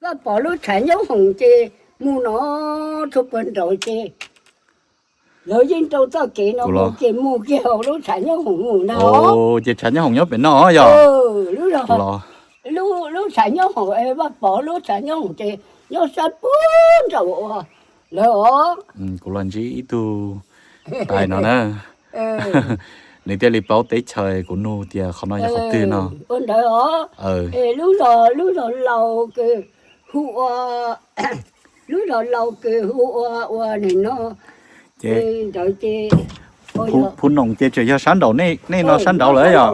Koj pom lub tshav nyob hoom ces mus no txhua puag nraud ces lawv yeej rau txoj kev no mus ces mus kiag hauv lub tshav nyob hoom mus na. Ces tshav nyob hoom nyob pem no yog? Lub tshav nyob hoom, Vaj Pov lub tshav nyob hoom ces nyob sab puag nraud ua lawv os. Kuv los ntsib ib tug tais no na, nws thiaj li paub teb chaws, kuv nug tias qhov no yog qhov twg no. Ua ntawd os. Lub zos, lub zos laus kws hu ua, lub zos laus kws hu ua, ua nim no ces ntawd ces Phu Noom ces tseem yog sab nraud, nej no sab nraud lawm yog?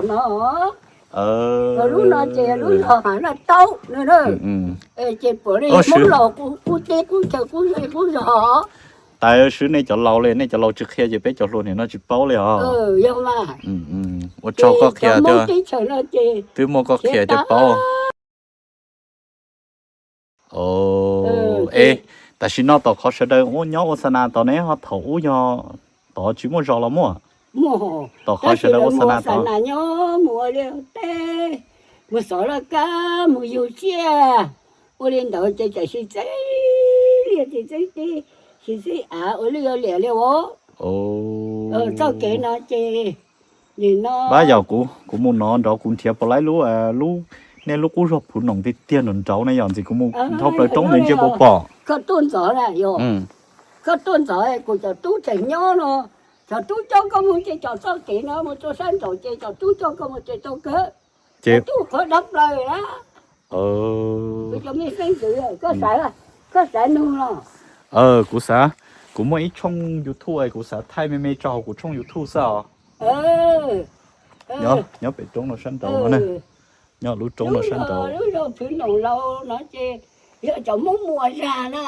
Lub no ces lub zos Hav Naj Taub no. Ces puav leej Hmoob laus qub teb qub chaw qub zej qub zos. Tais, swb nej cov laus li, nej cov laus tsis qhia ces peb cov hluas nim no tsis paub li os. Yog mas. Ua tsaug koj qhia, teb chaws no ces twb muaj koj qhia thiaj paub. Es tam sim no tom qhov sawv daws ua nyob ua xa nas tod ne ho thaum ub yog tod tsis muaj zos los muaj? Tom qhov sawv daws ua xa nas tod nyob mus ua liaj teb, mus xov laj kab, mus yug tsiaj, ua li ntawd ces tam sim txeeb liaj txeeb teb, sim txeeb av ua liaj ua liam li os. Txoj kev no ces nim no pab yog kuv, kuv mus no nraud kuv nrhiav puas laib lub, lub, nej lub qub zos Phu Noom tiag tiag nraud nraud ne, yog ntxiv kuv mus dhau plaws roob ntawd ntsia puas pom. Koj tuaj ntxov na yog, koj tuaj ntxov kuv cov tub tseem nyob no, cov tub coj koj mus ces cov txoj kev no mus rau sab nraud ces cov tub coj koj mus ces tau kawg. Ces tub qhuav dhau plaws na. Kuv cov me xeeb ntxwv, koj xav, koj xav nug los? Kuv xav, kuv muaj ib tshooj YouTube es kuv xav thaij me me tso hauv kuv tshooj YouTube xwb os. Nyob pem roob no sab nraud no, nyob lub roob no sab nraud. Lub zos Phwv Noom Laus no ces yog cov Hmoob Muas Zas na.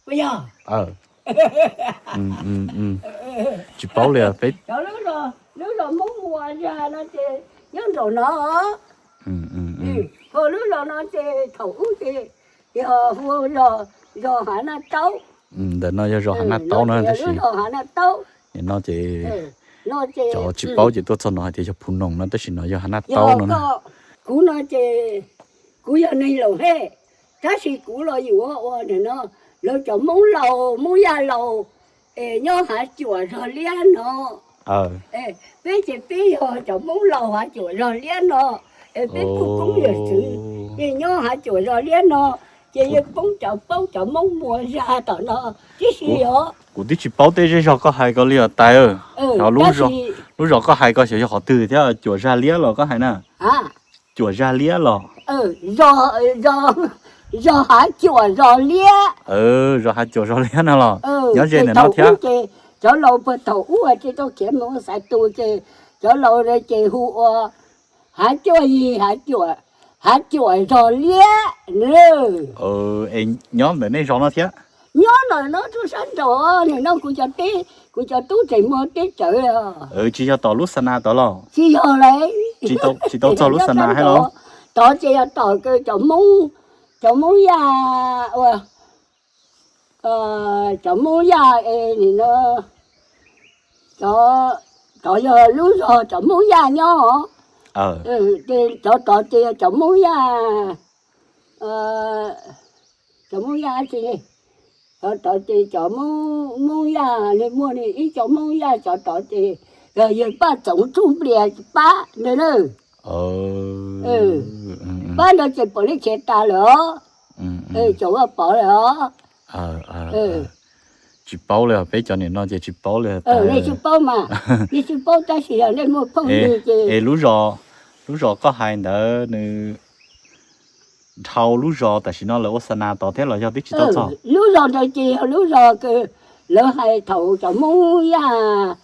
Puas yog? Tsis paub li peb. Lub zos Hmoob Muas Zas no ces nyob nraum no. Ho lub zos no ces thaum ub ces yog hu zos Hav Naj Taub. Ntawm no yog zos Hav Naj Taub no tab sis, Hav Naj Taub. Nim no ces cov tsis paub ces tuaj txog no hais tias yog Phu Noom no tab sis no yog Hav Naj Taub no. Kuv no ces kuv yog neeg Loos Hej, tab sis kuv los yuav ua nim no lawv cov Hmoob Laus, Hmoob Yaj Laus es nyob Hav Cuam zos Liab no. Peb ces peb yog cov Hmoob Laus Hav Cuam zos Liab no, es peb kuj poob yawm txwv, ces nyob Hav Cuam zos Liab no, ces yeej poob cov, paub cov Hmoob Muas Zas tom no tib si os. Kuv twb tsis paub tej zej zog koj hais ko li os tais. Lub zos koj hais ko xyov yog qhov twg thiab, Cuam Zas Liab los koj hais na? Cuam Zas Liab los? Zos Hav Cuam zos Liab. Zos Hav Cuam zos Liab no los nyob ze ntawm no thiab. Cov laus puag thaum ub ces tau khiav mus xaiv tus ces cov laus ces hu ua Hav Cuam Yig, Hav Cuam zos Liab. Es nyob ntawm nej zos no thiab? Nyob ntawm no rau sab nraud, nim no kuv cov teb, kuv cov tub tseem muag teb tsawv. Tsis yog tom lub xa na tod los? Tsis yog li. Tsis tau txog lub xa na thiab los? Tod ces yog tom cov Hmoob, cov Hmoob Yaj ua, cov Hmoob Yaj es nim no, tod yog lub zos cov Hmoob Yaj nyob. Ces cov tod ces yog cov Hmoob Yaj, cov Hmoob Yaj tsis, cov tod ces cov Hmoob Yaj li muaj li ib co Hmoob Yaj cov tod ces yog yawg Paj Txoov Txuj Nplias pab ntawd na. Pab ntawd ces puav leej khiav tas lawm os. Cov Vaj Pov lawm os. Tsis paub li, peb cov nim no ces tsis paub li. Nej tsis paub mas, nej tsis paub tab sis yog nej muaj phooj ywg ces. Es lub zos, lub zos koj hais ntawd nws dhau lub zos tam sim no lawv ua xa na tod thiab los yog twb tsis tau txog? Lub zos ntawd ces yog lub zos lawv hais thaum cov Hmoob Yaj,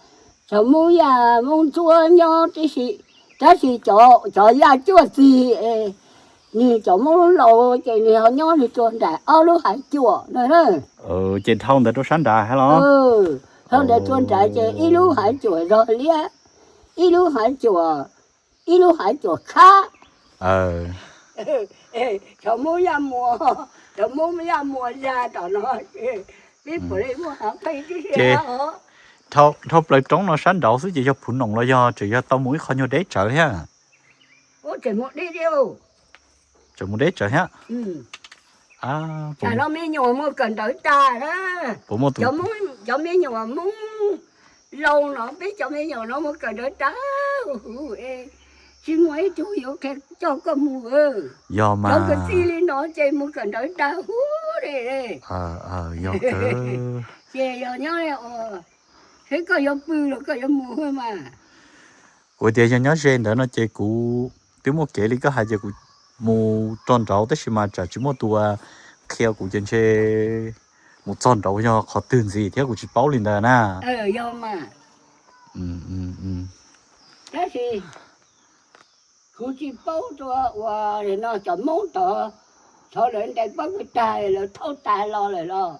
cov Hmoob Yaj Hmoob Ntxhuab nyob tib si, tab sis cov Yaj Cuaj Txig, nws cov Hmoob Laus ces nws ho nyob nws rua nram ob lub Hav Cuam no. Ces dhau ntawd rau sab nrad hab los? Dhau ntawd rua nrad ces ib lub Hav Cuam zog liab, ib lub Hav Cuam, ib lub Hav Cuam khab. Cov Hmoob Yaj Muas, cov Hmoob Yaj Muas Zas tom no, peb puav leej muaj hav qhej tib si os. Dhau plaws roob no sab nraud xwb ces yog Phuv Noom los yog tseem yog tau mus ib qho nyuag deb tsawv thiab? Tseem mus deb tsawv thiab. Tam no me nyuam mus kawm ntawv tag na. Cov me nyuam Hmoob laus no, peb cov me nyuam no mus kawm ntawv tag huv huv, tsis muaj ib tug yuav coj koj mus. Yog mas, cov kwv tij li no ces mus kawm ntawv tag huv li. Ces yog nyob seb koj yuav pw los koj yuav mus mas. Kuv tias yog nyob ze ntawd no ces kuv twb muaj kev li koj hais ces kuv mus rau nraud tab sis mas tsam tsis muaj tus qhia kuv ces ntshe mus txog nraud yog qhov twg ntxiv thiab kuv tsis paub li ntawd na. Yog mas. Tab sis kuv tsis paub tua uas no cov Hmoob tod, thaum lawv ntes pob kws tag lawv thauj tas los lawm los,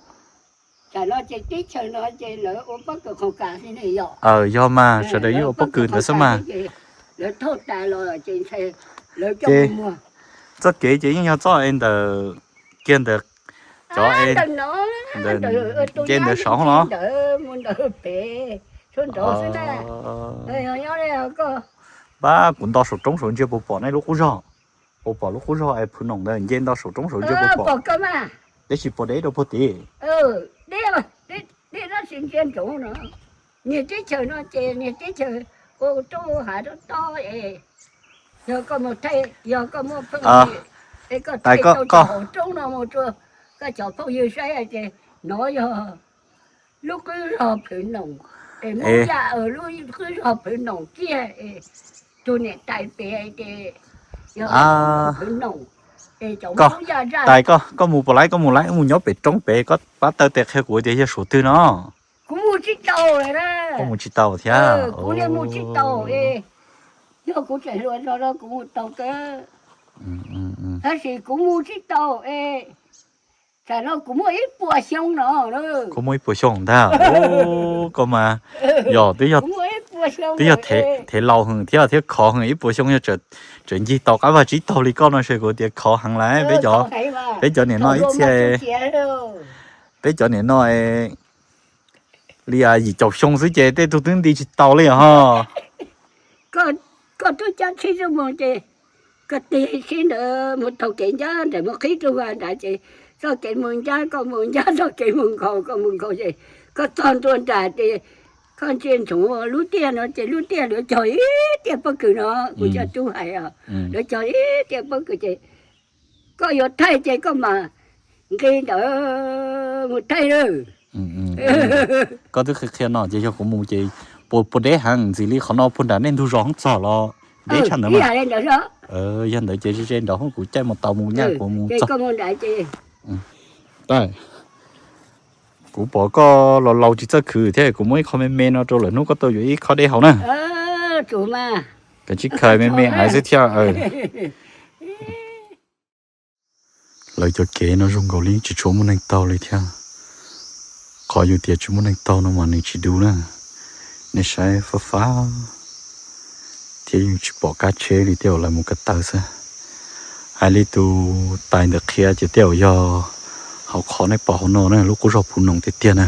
tam no ces teb chaws no ces lawv ua pob kws khoos kas xwb ne yom. Yog mas sawv daws yeej ua pob kws ntawd xwb mas. Lawv thauj tas los ces lawv coj mus muag. Txoj kev ces yeej yog txoj es ntawm kiag ntawm cov ntawm no, ntawm nce ntawm saud no. Mus ntawm pem, tsuas nraud xwb na. Npab kuv nto saum roob saud ntsia puas pom nej lub qub zog, puas pom lub qub zog es Phwv Noom ntawd nce nto saum roob saud ntsia puas pom, tab sis puas deb rau puag tid. Deb, deb tab sis ntsia ntsoov no. Niag teb chaws no ces niag teb chaws ua roob hav roob tob es yog koj mus thaij, yog koj muaj pheej es koj thaij tau cov hauv roob no mus rau koj cov phooj ywg saib ces no yog lub qub zog Phwv Noom, es Hmoob Yaj lub qub zog Phwv Noom kiag es tus niam tais pem ces yog Phwv Noom, es cov Hmoob Yaj zaj. Tais koj, koj mus puas laib, koj mus laib, mus nyob pem roob pem, koj pab taw tes qhia kuv tias yog suav twg no. Kuv mus tsis tau lawm na. Koj mus tsis tau thiab? Kuv niaj mus tsis tau es, yog kuv tseem hluas zog no kuv mus tau kawg, tab sis kuv mus tsis tau es. Tam no kuv muaj ib puas xyoo no. Koj muaj ib puas xyoo ntag. Koj mas yog twb yog thev laus heev thiab, thiab khov heev, ib puas xyoo yog tseem ncig tau qab vaj tsib taug li koj no ces kuv tias khov heev lawm. Peb cov niam no ib txhia, peb cov niam no li yim caum xyoo xwb ces tej tug twb nti tsis tau li ho. Koj twb cab tsheb xuab moos ces koj tig sib ntawd mus taug kev ncaj nraim mus qhib rau vaj nrad ces txoj kev mus ncaj koj mus ncaj, txoj kev mus nkaus koj mus nkaus ces koj txog ntua nram ces koj ntsia ntsoov lub tiaj no ces lub tiaj lawv cog ib tiaj pob kws no, kuv cov tub hais os, lawv cog ib tiaj pob kws ces koj yuav thaij ces koj mam nqis ntawd mus thaij lawm. Koj twb qhia qhia no ces yog kuv mus ces puas deb heev ntxim li qhov no puag nram nej ntug zos hoob txog los deb tshaj ntawd mas. Yog ntawd ces ze ze nraud kuv caij mus tau mus nyaj kuv mus txog. Kuv pom koj los laus tsis txawj khwv thiab kuv muab ib qho me me no rau lawm hnub koj tau yuav ib khob dej haus na. Kav tsij khaws me me aiv xwb thiab. Lawv cov kev no zoo nkaus li tsis tshua muaj neeg taug li thiab. Qhov yus tias tsis muaj neeg taug no mas nws tsis dub na. Nej saib fab fab thiab yeej tsis pom kab tsheb li, tej zaum lawv mus ko taw xwb. Hais li tus tais ntawd qhia ces tej zaum yog hauv qhov nej pom hauv no na, lub qub zog Phu Noom tiag tiag na.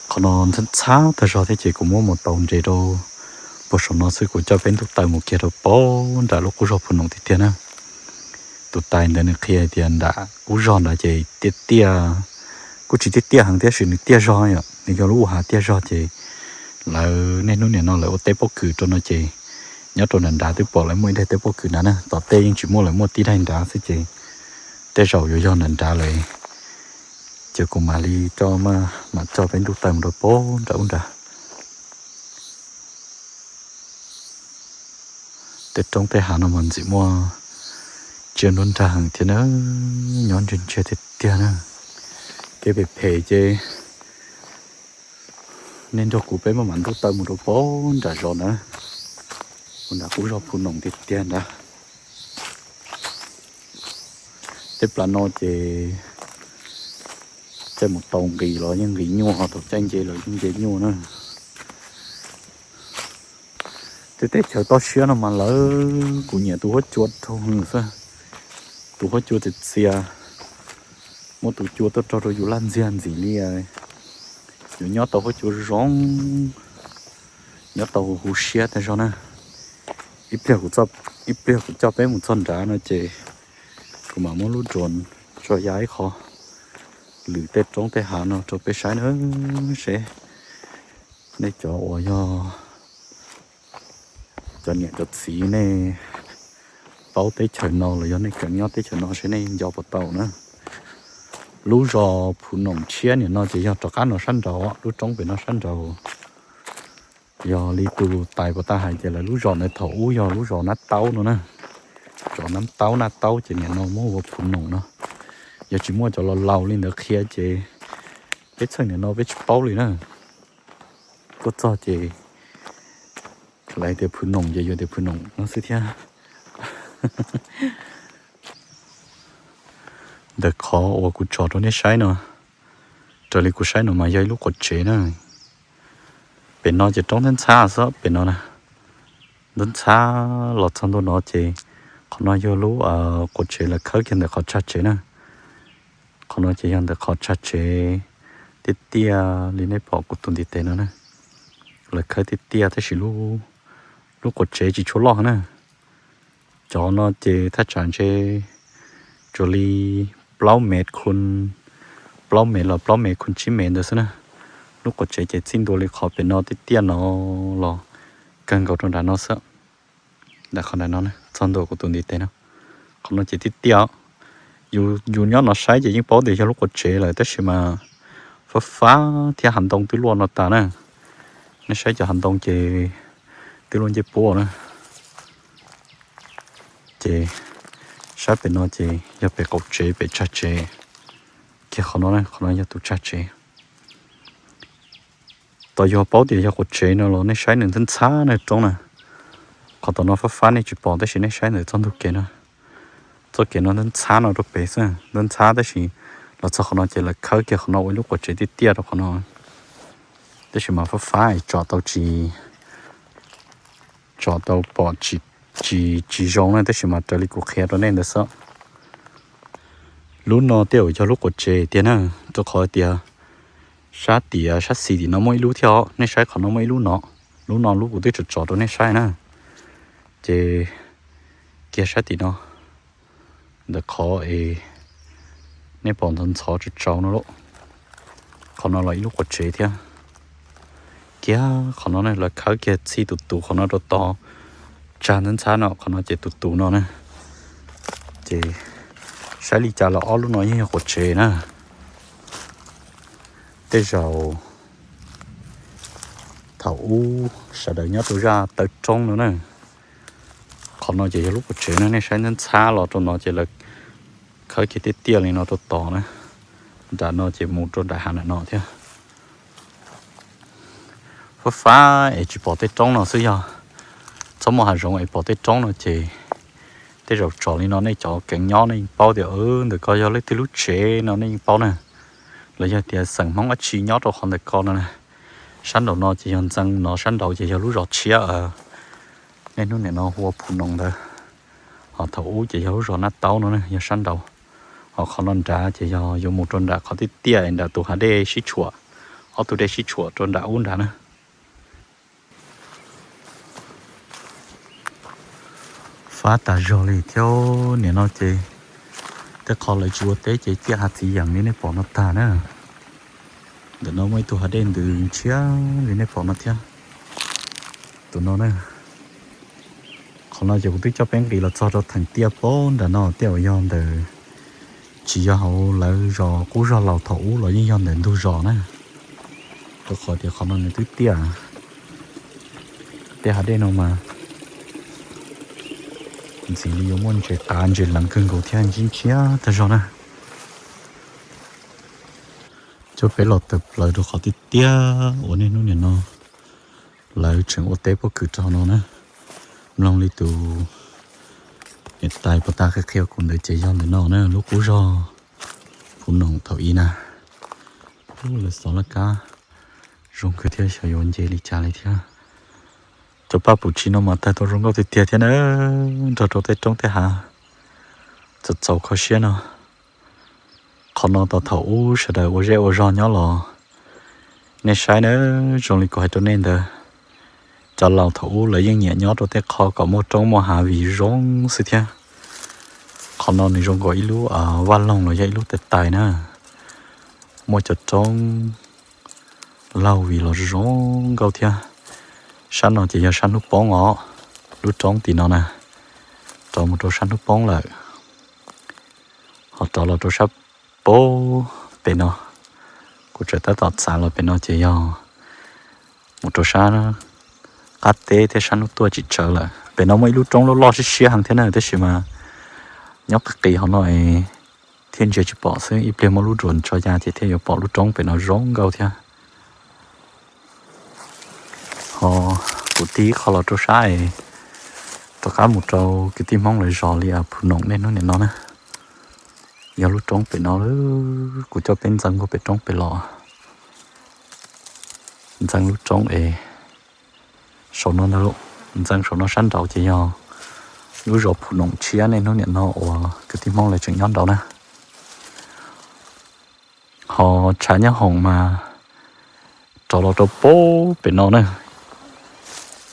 Qhov no ntxhab ntxhab tag zog thiab ces kuv muab mus tau nres rau puag saum no xwb, kuv coj peb ntuj taw mus kiag rau puag nram lub qub zog Phu Noom tiag tiag na. Tus tais ntawd nws qhia tias nram qub zog ntawd ces tiaj tiaj, kuj tsis tiaj tiaj heev thiab sis nws tiaj zog yom, nws yog lub hav tiaj zog ces lawv niaj hnub nim no lawv ua teb pob kws rau no ces nyob rau nram nrad twb pom lawv muaj ib daim teb pob kws nrad na, tom tej yeej tsis muaj, lawv muaj tib daim nrad xwb ces tej zaum yuav yog nram nrad lawm. Ces kuv mam li coj, mam coj peb ntuj taw mus rau puag nram ub nrad. Tej roob tej hav no mas ntxim muaj tsiaj nruab nrag heev thiab na, nyob ntse ntse tiag tiag na. Kev phem phem ces nej nrog kuv peb maj mam ntuj taw mus rau puag nram zos na, puag nram qub zog Phu Noom tiag tiag nrad. Tej plab no ces caij mus tau nqis los yeej nqis nyuaj, ho thaum caij nce los yeej nce nyuaj na. Tej teb chaws toj siab no mas lawv kuv nyiam tus huab cua dhau hwv xwb. Tus huab cua txias txias, muab tus cua tuaj rau rau yus laj ntxiag ntxim li. Yus nyob tau huab cua zoo, nyob tau huv siab tag zog na. Ib pliag kuv, ib pliag kuv coj peb mus txog nrad no ces Kuv mam muab lub drone tso ya ib qho lwm tej roob tej hav no rau peb saib na, seb nej cov uas yog cov niam cov txiv nej paub teb chaws no los yog nej kheev nyob teb chaws no seb nej nco puas tau na. Lub zos Phu Noom tshiab nim no ces yog rov qab no sab nraud, lub roob pem no sab nraud. Yog li tus tais puas tau hais ces lawv lub zos ntawd thaum ub yog lub zos Nab Taub no na. Zos Nab Taub, Naj Taub ces nim no muab hu ua Phu Noom no. Yog tsis muaj cov laus laus li ntawd qhia ces peb txheej nim no peb tsis paub li na. Tuaj txog ces lawv tias Phu Noom ces yuav tias Phu Noom no xwb thiab. Ntawm qhov uas kuv tso rau nej saib no, raws li kuv saib no mas yog ib lub quav tsev na. Pem no ces roob ntxhab ntxhab xwb pem no na, ntxhab ntxhab los txog ntua no ces qhov no yog lub quav tsev lawv khawb kiag ntawm qhov tsag tsev na. Qhov no ces yog ntawm qhov tsag tsev tiaj tiaj li nej pom kuv tus ntiv tes no na. Lawv khawb tiaj tiaj tab sis lub quav tsev tsis tshua loj na. Cov no ces thaj tsam ntshe tsuas li plaub mev khu, plaub mev los plaub mev khu tsib mev ntawd xwb na. Lub quav tsev ces txij ntua li qhov pem no tiaj tiaj no los kawg nkaus rau nram no xwb. Nram qhov nram no txog ntua kuv tus ntiv tes no. Qhov no ces tiaj tiaj, yus nyob no saib ces yeej paub tias yog lub quav tsev lawm tab sis mas fab fab thiab hav ntoo twb luaj no tas na. Nej saib cov hav ntoo ces twb luaj ncej puab na. Ces sab pem no ces yog pem qaum tsev pem tsag tsev. Kiag qhov no, qhov no yog tus tsag tsev. Tos yog paub tias yog quav tsev no los nej saib nws ntxhab ntxhab na roob na. Qhov tom no fab fab nej tsis pom tab sis nej saib ntawm txoj ntug kev no, txoj kev no ntxhab ntxhab no rau pem xwb, ntxhab ntxhab tab sis los txog qhov no ces lawv khawb kiag qhov no ua ib lub quav tsev tiaj tiaj rau qhov no. Tab sis mas fab fab es tsom tau tsis, tsom tau pom tsis, tsis zoo na tab sis mas raws li kuv qhia rau nej ntawd xwb. Lub no tej zaum yog lub quav tsev tiag na, rau qhov tias sab tiam sab xis tim no muaj ib lub thiab os, nej saib qhov no muaj ib lub no, lub no lub kuv twb tsom tsom rau nej saib na. Ces kiag sab tim no, ntawm qhov es nej pom ntxhov ntxhov tsaus tsaus no lauj, qhov no los ib lub quav tsev thiab. Kiag qhov no lawv khawb kiag txhij tus tus qhov no rau tod, tsag ntxhab ntxhab no, qhov no ces tus tus no na. Ces saib li cas los ob lub no yeej yog quav tsev na. Tej zaum thaum ub sawv daws nyob rau zaj taw roob no na. Qhov no ces yog lub quav tsev na, nej saib ntxhab ntxhab los rau no ces lawv khawb kiag tiaj tiaj li no rau tod na. Nram no ces mus rau nram hav nram no thiab. Fab fab es tsis pom tej roob no xwb, yog txhob muaj hav zoov es pom tej roob no ces tej zaum tsom li no nej cov kheev nyob nej yeej paub tias ntawm ko yog leej twg lub tsev no nej yeej paub na. Los yog tias xeem Hmoob dab tsi nyob rau qhov ntawm ko no na. Sab nraum no ces yog ntxeev no, sab nraud ces yog lub zos tshiab, nej hnub nim no hu ua Phu Noos ntawd. Ho thaum ub ces yog lub zos Naj Taub no na, yog sab nraud. Ho qhov no nrad ces yog yuav mus rau nram qhov tiaj tiaj nram tus hav dej sib tshuam, ob tug dej sib tshuam rau nram ub nrad na. Fab tas zog li thiab, nim no ces tej qho lawv tsis ua teb ces ciaj hav txiv yeem li nej pom no tag na. Ntawm no muaj ib tug hav dej ntws ntshiab li nej pom no thiab. Tus no na, qhov no ces kuv twb coj peb nqis los txog rau theem tiaj pab nram no, tiaj uas yog ntawm, tsis yog hauv lawv zos qub zog laus thaum ub los yeej yog ntawm ntug zos na. Rau qhov tias qhov no nws twb tiaj, tej hav dej no mas ntxim li yuav muaj ntses qav ntses leev kawg nkaus thiab ntshiab ntshiab tag zog na. Coj peb los tawm plaws rau qhov tiaj tiaj uas niaj hnub nim no lawv tseem ua teb pob kws rau no na. Mloog li tus niam tais puag ta qhia qhia kuv ntawd ces yog ntawm no na, lub qub zog Phu Noos thaum ub na. Lawv xov laj kab zoo kawg thiab, xyov yuav nce li cas li thiab. Cov paj pum tsis no mas tag tau zoo nkauj tiag tiag thiab na, nrog rau tej roob tej hav txaus txaus kho siab no. Qhov no tau thaum ub sawv daws ua zej ua zog nyob los, nej saib na, zoo li kuv hais rau nej ntawd, cov laus thaum ub lawv yeej nyiam nyob rau tej qho kom muaj roob muaj hav vim zoo xwb thiab. Qhov no nws zoo nkaus ib lub vaj loog los yog ib lub tais tais na, muaj cov roob laug vim los zoo nkauj thiab. Sab no ces yog sab hnub poob os, lub roob tim no na, rov mus rau sab hnub poob lawm. Ho rov los rau sab poob pem no, kuv tseem tab tom txav los pem no ces yog mus rau sab qab teb thiab sab hnub tuaj tsis tsawv lawm. Pem no muaj ib lub roob loj loj siab siab heev thiab na, tab sis mas nyob qis qis hauv no es thiaj ntsia tsis pom xwb, ib pliag muab lub drone tso ya ces thiaj yuav pom lub roob pem no zoo nkauj thiab. Ho kuv tig ib qho los rau sab es rov qab mus rau kwv tij Hmoob lawv zos li Phu Noom niaj hnub niam no na. Yog lub roob pem no, kuv coj peb ntxeev nkaus pem roob pem los. Ntxeev lub roob es saum no ntag lauj, ntxeev saum no sab nraud ces yog lub zos Phu Noom tshiab niaj hnub niam no uas kwv tij Hmoob lawv tseem nyob nraud na. Ho tshav nyob hoom mas rov los rau poob pem no na,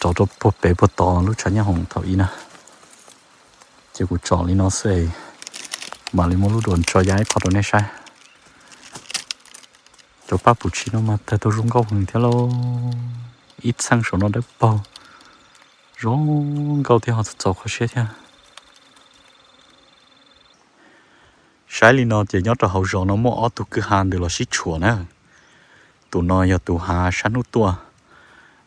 rov rau puag pem puag tod lub tshav nyob hoom thaum ub na. Ces kuv tsom li no xwb, mam li muab lub drone tso ya ib qho rau nej saib. Cov paj puv tshis no mas tawg tau zoo nkauj heev thiab lauj, ib txheej saum no dawb paug, zoo nkauj thiab ho txaus kho siab thiab. Saib li no ces nyob rau hauv zos no muaj ob tug kwj ha ntws los sib tshuam na. Tus no yog tus hav sab hnub tuaj,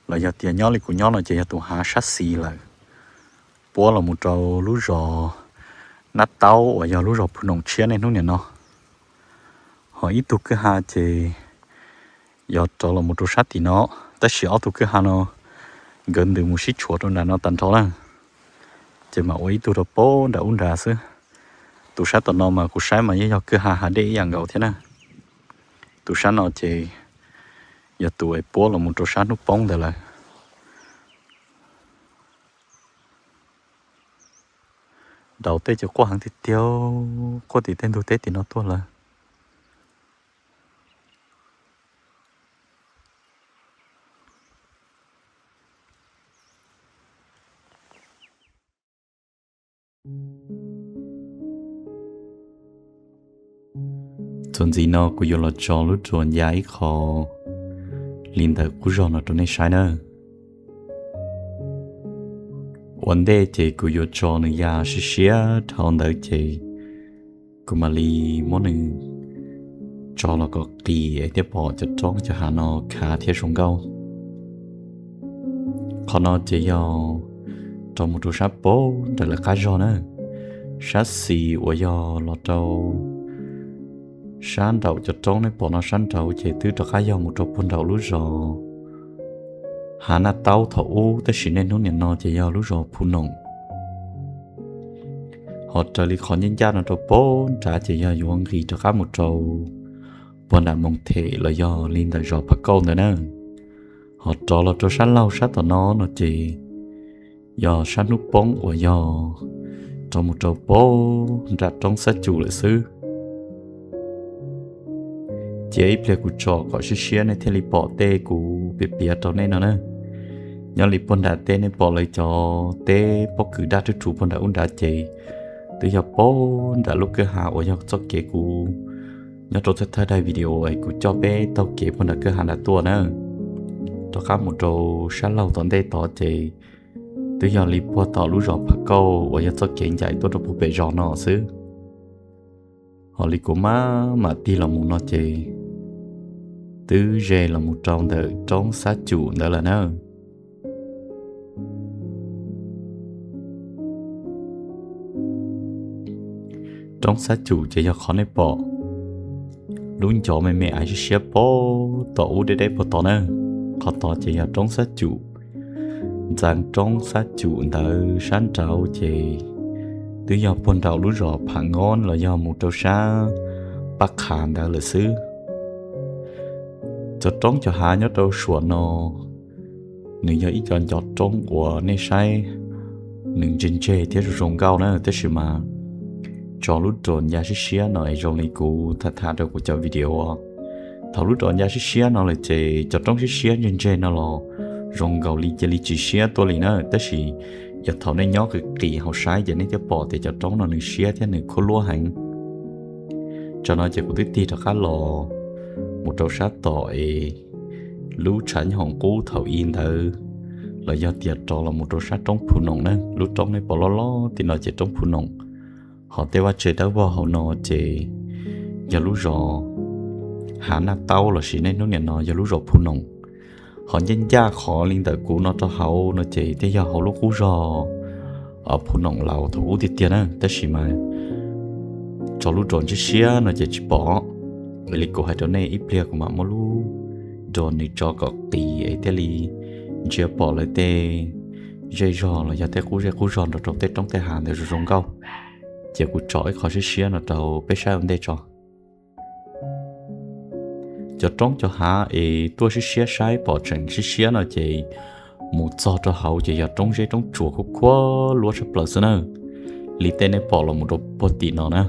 los yog tias nyob li kuv nyob no ces yog tus hav sab xis lawm, puab los mus rau lub zos Nab Taub uas yog lub zos Phu Noom tshiab niaj hnub niam no. Ho ib tug kwj ha ces yog rov los mus rau sab tim no, tab sis ob tug kwj ha no nkawd ntws mus sib tshuam rau nram no tag nrho lawm, ces mam ua ib tug rau poob nram ub nrad xwb. Tus sab tom no mas kuv saib mas yeej yog kwj ha hav dej ib yam nkaus thiab na. Tus sab no ces yog tus es puab los mus rau sab hnub poob ntawd lawm. Nraud tej ces quaj heev tiag tiag, quaj tim tej ntug teb tim no tuaj lawm. Txuas ntxiv no kuv yuav los tso lub drone ya ib qho li ntawm qub zog no rau nej saib nawb. Ua ntej ces kuv yuav tso nws ya siab siab dhau ntawd ces kuv mam li muab nws tso los kom qis es thiaj pom cov roob cov hav no khav thiab zoo nkauj. Qhov no ces yog rov mus rau sab poob nram lawv qab zog na, sab xis uas yog los rau sab nraum cov roob nej pom no sab nraud ces twb rov qab yog mus rau puag nraum lub zos Hav Naj Taub thaum ub, tab sis niaj hnub niam no ces yog lub zos Phu Noom. Ho raws li qhov ncaj ncaj no rau poob nrad ces yog yuav nqis rov qab mus rau puag nram Moos Them los yog li ntawm zos Phav Kauj ntawd na. Ho rov los rau sab laug sab tom no no ces yog sab hnub poob uas yog rov mus rau poob nram roob Xab Cum lawm xwb. Cia ib pliag kuv tso kom siab siab nej thiaj li pom tej kuv piav piav rau nej no na. Nyob li puag nram teb nej pom lawv cov teb pob kws daj rhuv rhuv puag nram ub nrad ces twb yog poob nram lub kwj ha uas yog txoj kev kuv nyob rau thawj thawj daim video es kuv coj peb taug kev puag nram kwj ha nrad tuaj na. Rov qab mus rau sab laug tom ntej tod ces twb yog li puag tom lub zos Phav Kauj uas yog txoj kev ncaim tuaj rau puag pem zos no xwb. Ho li kuv maj mam tig los mus no ces twb ze los mus rau ntawm roob Xab Cum ntawd lawm na. Roob Xab Cum ces yog qhov nej pom lub ncov me me aiv siab siab poob tom ub deb deb puag tod na. Qhov tod ces yog roob Xab Cum. Ntxeev roob Xab Cum ntawd sab nraud ces twb yog puag nraum lub zos Phav Ngob los yog mus rau sab Paj Qha ntawd lawm xwb. Cov roob cov hav nyob rau suam no nws yog ib co ncov roob uas nej saib nws ntseg ntseg thiab zoo zoo nkauj na, tab sis mas tso lub drone ya siab siab no es zoo li kuv tham tham rau kuv cov video. Thaum lub drone ya siab siab no lawm ces cov roob siab siab ntseg ntseg no los zoo nkaus li cia li tsis siab tuaj li na, tab sis yog thaum nej nyob qis qis hauv saib ces nej thiaj pom tias cov roob no nws siab thiab nws khuab luab heev. Tsam no ces kuv twb tig rov qab los mus rau sab tom es lub tshav nyob hoom qub thaum i ntawd, los yog tias rov los mus rau sab roob Phu Noom na. Lub roob nej pom loj loj tim no ces roob Phu Noom. Ho tej vaj tse dawb vog hauv no ces yog lub zos Hav Naj Taub lossis nej hnub niam no yog lub zos Phu Noom. Ho ncaj ncaj qhov li ntawm kuv no rau hauv no ces thiaj yog hauv lub qub zos Phu Noom Laus thaum ub tiag tiag na, tab sis mas tso lub dron ntshiab siab no ces tsis pom. Li kuv hais rau nej, ib pliag kuv mam muab lub dron nws tso kom qis es thiaj li ntsia pom lawv tej zej zog los yog tej qub zej qub zog nrog rau tej roob tej hav ntawd zoo zoo nkauj. Ces kuv tso ib qho siab siab no rau peb saib ua ntej tso. Cov roob cov hav es tuaj siab siab saib pom tseem siab siab no ces mus txog rau hauv ces yog roob zeb roob tsuas khuab khuab luab tshaj plaws xwb na. Li tej nej pom los mus rau puag tim no na,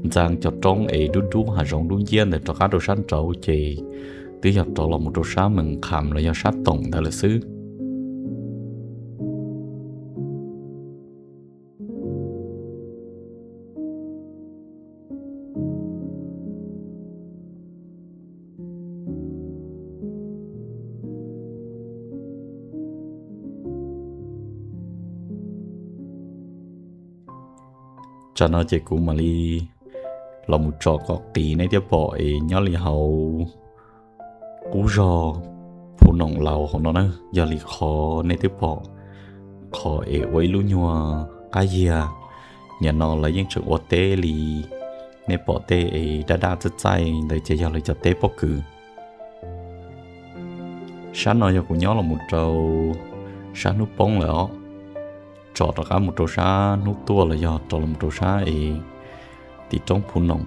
ntxeev cov roob es dub dub hav zoov dub nciab ntawd rov qab rau sab nraud ces twb yog rov los mus rau sab Mees Kham los yog sab Toom ntawd lawm xwb. Tsam no ces kuv mam li los mus tso kom qis nej thiaj pom es nyob li hauv qub zog Phu Noom Laus hauv no na, yog li qhov nej twb pom qhov es ua ib lub nyuag qab yiag, nim no lawv yeej tseem ua teb li nej pom tej es daj daj txaij txaij ntawd ces yog lawv cov teb pob kws. Sab no yog kuv nyob los mus rau sab hnub poob lawm os, tso rov qab mus rau sab hnub tuaj los yog rov los mus rau sab es tim roob Phu Noom.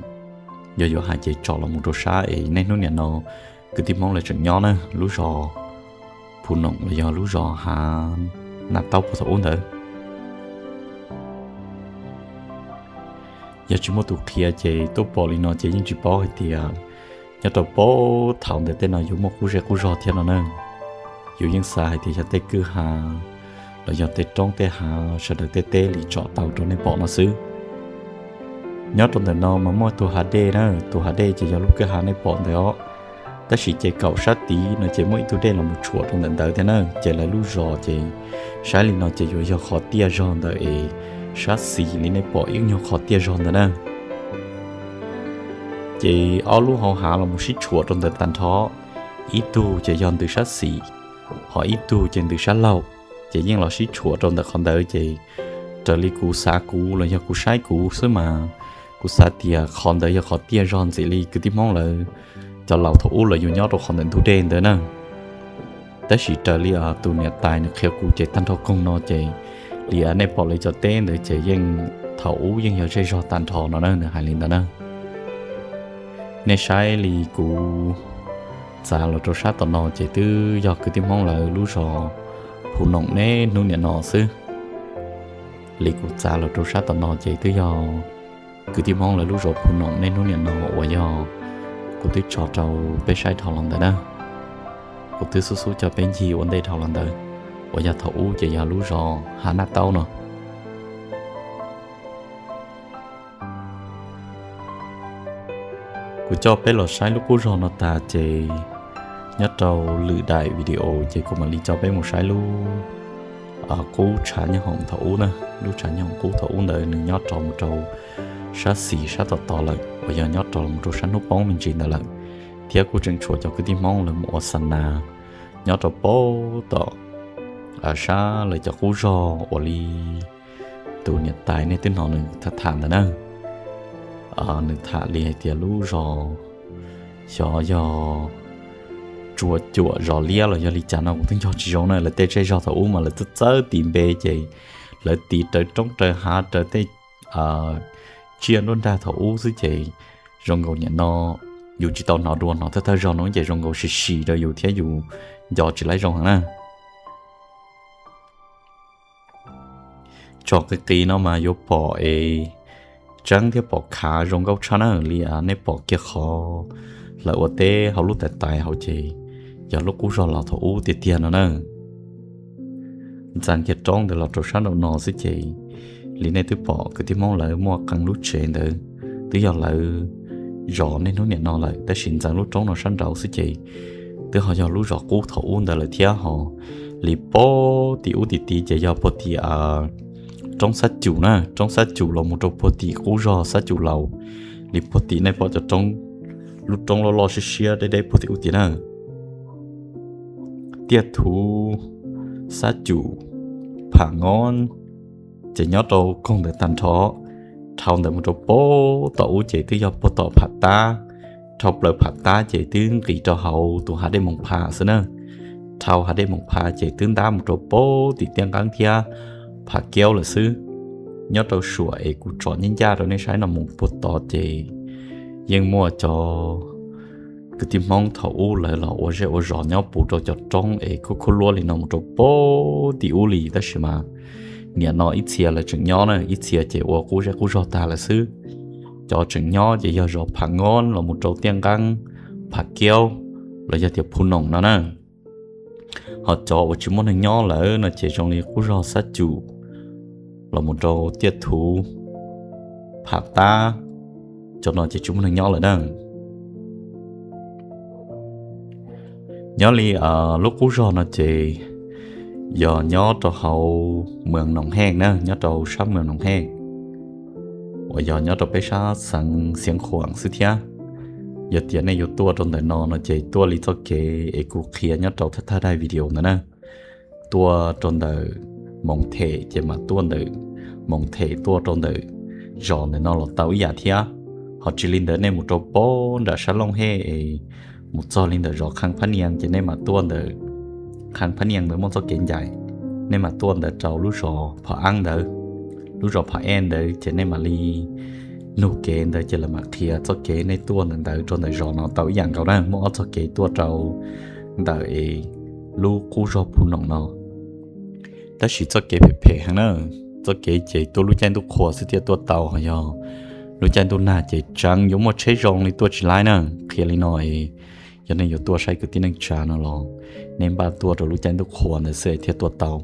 Yog yuav hais ces tso los mus rau sab es nej hnub niam no kwv tij Hmoob lawv tseem nyob na, lub zos Phu Noom los yog lub zos Hav Naj Taub puag thaum ub ntawd. Yog tsis muaj tus qhia ces tuaj pom li no ces yeej tsis paub hais tias nyob rau puag thaum ntawd tej no yuav muaj qub zej qub zog thiab no na. Yus yeej xav hais tias yog tej kwj ha los yog tej roob tej hav sawv daws tej teb li tsom tau rau nej pom no xwb. Nyob rau ntawm no mas muaj tus hav dej na, tus hav dej ces yog lub kwj ha nej pom ntawd os. Tab sis ces kaum sab tid no ces muaj ib tug dej los mus tshuam rau ntawm ntawd thiab na, ces lawv lub zos ces saib li no ces yuav yog qhov tiaj zog ntawd es sab xis li nej pom ib nyuag qhov tiaj zog ntawd na. Ces ob lub hauv hav los mus sib tshuam rau ntawd tag nrho, ib tug ces yog ntws sab xis, ho ib tug ces ntws sab laug, ces yeej los sib tshuam rau ntawm qhov ntawd ces raws li kuv xav kuv los yog kuv saib kuv xwb mas kuv xav tias qhov ntawd yog qhov tiaj zog ntxim li kwv tij Hmoob lawv cov laus thaum ub lawv yuav nyob rau qhov ntawm ntug dej ntawd na. Tab sis raws li tus niam tais nws qhia kuv ces tag nrho koog no ces li nej pom lawv cov teb ntawd ces yeej thaum ub yeej yog zej zog tag nrho no na, nws hais li ntawd na. Nej saib li kuv txav los rau sab tom no ces twb yog kwv tij Hmoob lawv lub zos Phu Noom neb hnub niam no xwb. Li kuv txav los rau sab tom no ces twb yog kwv tij Hmoob lawv lub zos Phu Noom neb hnub niam no uas yog kuv twb tso rau peb saib dhau los ntawd na. Kuv twb xub xub coj peb ncig ua ntej dhau los ntawd, uas yog thaum ub ces yog lub zos Hav Naj Taub no. Kuv coj peb los saib lub qub zog no tas ces nyob rau lwm daim video ces kuv mam li coj peb mus saib lub qub tshav nyob hoom thaum ub na. Lub tshav nyob hoom qub thaum ub ntawd nws nyob rau mus rau sab xis sab tom tod lawm uas yog nyob rau mus rau sab hnub poob me ntsis ntawd lawm, thiab kuj tseem tshuav cov kwv tij Hmoob lawv mus ua xa nas nyob rau puag tom sab lawv cov qub zog uas li tus niam tais nej twb hnov nws tham tham ntawd na. Nws tham li hais tias lub zos xyov yog Tsua Cuam Zos Liab los yog li cas no kuv twb nco tsis zoo na. Lawv tej zej zog thaum ub mas lawv txawj txawj tis npe ces lawv tis raws roob raws hav raws tej tsiaj nruab nrag thaum ub xwb ces zoo nkaus nim no yus tsis tau hnov dua, hnov thawj thawj zog no ces zoo nkaus sim sim rau yus thiab yus nco tsis laib zoo heev na. Tsom qis qis no mas yuav pom es tseeb thiab pom khav zoo nkauj tshaj na. Li nej pom kiag qhov lawv ua teb hauv lub tais tais hauv ces yog lub qub zog laus thaum ub tiag tiag no na. ntxeev kiag roob ntawd los rau sab nraum no xwb ces li nej twb pom kwv tij Hmoob lawv muaj qee lub tsev ntawd twb yog lawv zov niaj hnub niam no lawm, tab sis ntxeev lub roob no sab nraud xwb ces twb ho yog lub zos qub thaum ub ntawd lawm thiab. Ho li puag tim ub tim tid ces yog puag tim roob Xab Cum na, roob Xab Cum los mus rau puag tim qub zos Xab Cum Laus. Li puag tim nej pom cov roob, lub roob loj loj siab siab deb deb puag tim ub tim na, Tiaj Thuv, Xab Cum, Pham Ngob, ces nyob rau koog ntawd tag nrho. Dhau ntawd mus rau puag tom ub ces twb yog puag tom Pham Tab. Dhau plaws Pham Tab ces twb nqis rau hauv tus Hav Dej Moos Phas xwb na. Dhau Hav Dej Moos Phas ces twb ntab mus rau puag tim Tiaj Nqeeb thiab Pham Kiaub lawm xwb. Nyob rau suam es kuv tsom nyij ncaj rau nej saib no mus puag tod ces yeej muaj cov kwv tij Hmoob thaum ub lawv los ua zej ua zos nyob puv rau cov roob es khub khub luab li no mus rau puag tim ub li, tab sis mas niam no ib txhia lawv tseem nyob na, ib txhia ces ua qub zej qub zog tag lawm xwb. Cov tseem nyob ces yog zos Pham Ngob los mus rau Tiaj Nqeeb, Pham Kiaub, los yog tias Phu Noom no na. Ho cov uas tsis muaj neeg nyob lawm no ces zoo li qub zog Xab Cum los mus rau Tiaj Thuv, Pham Tab, cov no ces tsis muaj neeg nyob lawm na. Nyob li lub qub zog no ces yog nyob rau hauv Moos Noom Heej na, nyob rau sab Moos Noom Heej uas yog nyob rau peb sab xeev Xiav Khuam xwb thiab. Yog tias nej yuav tuaj rau ntawm no no ces tuaj li txoj kev es kuv qhia nyob rau thawj thawj daim video ntawd na. Tuaj rau ntawm Moos Them ces mam tuaj ntawm Moos Them tuaj rau ntawm zos ntawm no los tau ib yam thiab. Ho tsis li ntawd nej mus rau puag nram sab Looj Hej es mus txog li ntawm zos Khaj Phab Nias ces nej mam tuaj ntawm Khaj Phab Nias ntawd muaj txoj kev ncaim, nej mam tuaj ntawd rau lub zos Phom Eeb ntawd. Lub zos Phom Eeb ntawd ces nej mam li nug kev ntawd ces lawv mam qhia txoj kev nej tuaj ntawm ntawd rau ntawm zos no tau ib yam nkaus na, muaj ob txoj kev tuaj rau ntawm es lub qub zog Phu Noom no. Tab sis txoj kev phem phem heev na, txoj kev ces tuaj lub caij ntuj qhua xwb thiaj tuaj tau, ho yog lub caij ntuj nag ces tseev yuav muaj tsheb zoo li tuaj tsis laib na. Qhia li no es yog nej yuav tuaj saib kwv tij neej tsa no los nej npaj tuaj rau lub caij ntuj qhua ntawd xwb thiaj tuaj tau.